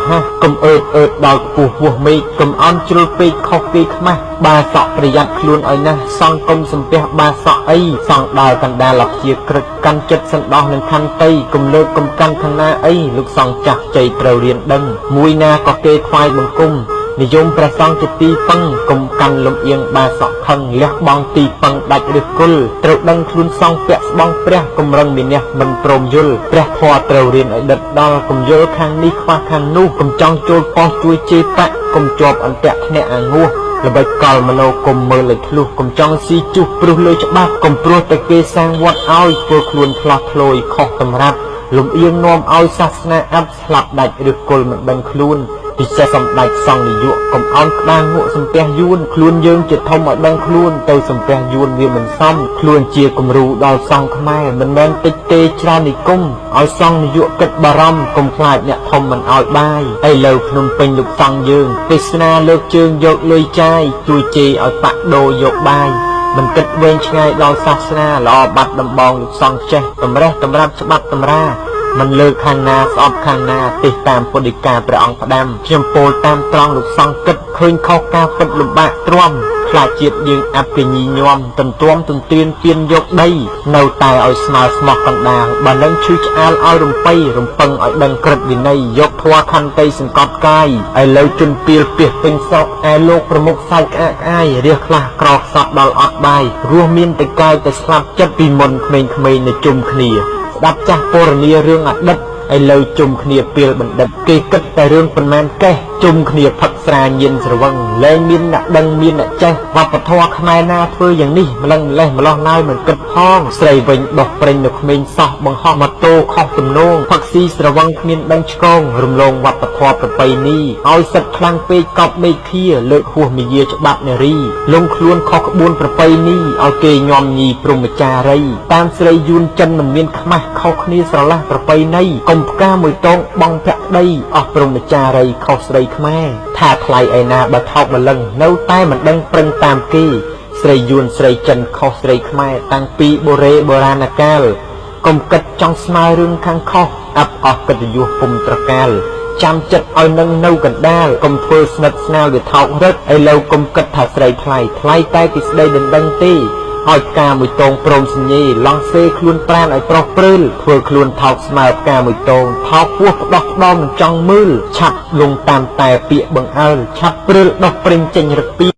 ហ័សកុំអើតអើតដល់ខ្ពស់ហួសមេឃកុំអន់ជ្រុលពេកខុសគេខ្មាស់បាសក់ប្រយ័ត្នខ្លួនឲ្យណាស់សង្ឃកុំសំពះបាសក់អីសង្ឃដើរកណ្ដាលអព្យាក្រឹតកាន់ចិត្តសន្តោសនឹងខន្តីកុំលើកកុំកាន់ខាងណាអីលោកសង្ឃចាស់ជ័យត្រូវរៀនដឹងមួយណាក៏គេថ្វាយបង្គំនិយមព្រះសង្ឃជាទីពឹងកុំកាន់លំអៀងបាសក់ខឹងលះបង់ទីពឹងដាច់ឫសគល់ត្រូវដឹងខ្លួនសង្ឃពាក់ស្បង់ព្រះកំរឹងមានះមិនព្រមយល់ព្រះធម៌ត្រូវរៀនឲ្យដិតដល់កុំយល់ខាងនេះខ្វះខាងនោះកុំចង់ចូលប៉ុស្តិ៍ជួយជេរបៈកុំជាប់អន្ទាក់ធ្នាក់អាងោះល្បិចកលមនោគុំមើលឲ្យធ្លុះកុំចង់ស៊ីជុះព្រោះលើច្បាប់កុំព្រោះតែគេសាងវត្តឲ្យធ្វើខ្លួនផ្លោះធ្លោយខុសតម្រាប់លំអៀងនាំឲ្យសាសនាអាប់ស្លាប់ដាច់ឫសគល់មិនដឹងខ្លួនពិសេសសម្ដេចសង្ឃនាយកកុំអោនក្បាលងក់សំពះយួនខ្លួនយើងជាធំឲ្យដឹងខ្លួនទៅសំពះយួនវាមិនសមខ្លួនជាគំរូដល់សង្ឃខ្មែរមិនមែនតិចទេច្រើននិគមឲ្យសង្ឃនាយកគិតបារម្ភកុំខ្លាចអ្នកធំមិនឲ្យបាយឥឡូវភ្នំពេញលោកសង្ឃយើងទេសនាលើកជើងយកលុយចាយជួយជេរឲ្យបាក់ដូរយកបាយមិនគិតវែងឆ្ងាយដល់សាសនាល្អបាត់ដំបងលោកសង្ឃចេះតម្រេះតម្រាប់ច្បាប់តម្រាមិនលើកខាងណាស្អប់ខាងណាទេសតាមពុទ្ធិកាព្រះអង្គផ្ដាំខ្ញុំពោលតាមត្រង់លោកសង្ឃគិតឃើញខុសការពិតលំបាកទ្រាំខ្លាចជាតិយើងអាប់កញីញោមទន្ទួមទន្ទ្រានពៀនយកដីនៅតែឲ្យស្មើស្មោះកណ្ដាលបើនឹងឈឺឆ្អាលឲ្យរំពៃរំពឹងឲ្យដឹងក្រឹតវិន័យយកធម៌ខន្តីសង្កត់កាយឥឡូវជន់ពៀលពីសពេញស្រុកឯលោកប្រមុខសាច់ក្អាកក្អាយរះខ្លះក្រខ្សត់ដល់អត់បាយរស់មានតែកាយតែស្លាប់ចិត្តពីមុនក្មេងៗនៅជុំគ្នាស្ដាប់ចាស់ពរនីរឿងអតីតឥឡូវជុំគ្នាពីលបណ្ឌិតគេគិតតែរឿងប៉ុន្មានកេះជុំគ្នាផឹកស្រាញៀនស្រវឹងលែងមានអ្នកដឹងមានអ្នកចេះវប្បធម៌ខ្មែរណាធ្វើយ៉ាងនេះម្លឹងម្លេះម្លោះឡើយមិនគិតផងស្រីវិញដោះប្រេងនៅក្មេងសោះបង្ហោះម៉ូតូខុសទំនងផឹកស៊ីស្រវឹងគ្មានដឹងឆ្កងរំលងវប្បធម៌ប្រពៃណីឲ្យសិតខ្លាំងពេកកប់មេឃាលើកហួសមាយាច្បាប់នារីលងខ្លួនខុសក្បួនប្រពៃណីឲ្យគេញោមញីព្រហ្មចារីតាមស្រីយួនចិនមិនមានខ្មាស់ខុសគ្នាស្រឡះប្រពៃណីកុំផ្កាមួយតងបងភក្តីអស់ព្រហ្មចារីខុសស្រីខ្មែរថាថ្លៃឯណាបើថោកម្លឹងនៅតែមិនដឹងប្រឹងតាមគេស្រីយួនស្រីចិនខុសស្រីខ្មែរតាំងពីបុរេបុរាណកាលកុំគិតចង់ស្មើរឿងខាងខុសអាប់អស់កិត្តិយសពុំត្រកាលចាំចិត្តឲ្យនឹងនៅកណ្ដាលកុំធ្វើស្និទ្ធស្នាលវាថោករឹតឥឡូវកុំគិតថាស្រីថ្លៃថ្លៃតែពីស្ដីដណ្ដឹងទេឲ្យផ្កាមួយតងព្រមសញ្ញេឡង់សេខ្លួនប្រានឲ្យប្រុសព្រើលធ្វើខ្លួនថោកស្មើផ្កាមួយតងថោកពោះផ្ដោះផ្ដំមិនចង់មើលឆាប់លងតាមតែពាក្យបង្អើលឆាប់ព្រើលដោះប្រេងចេញរឹកពី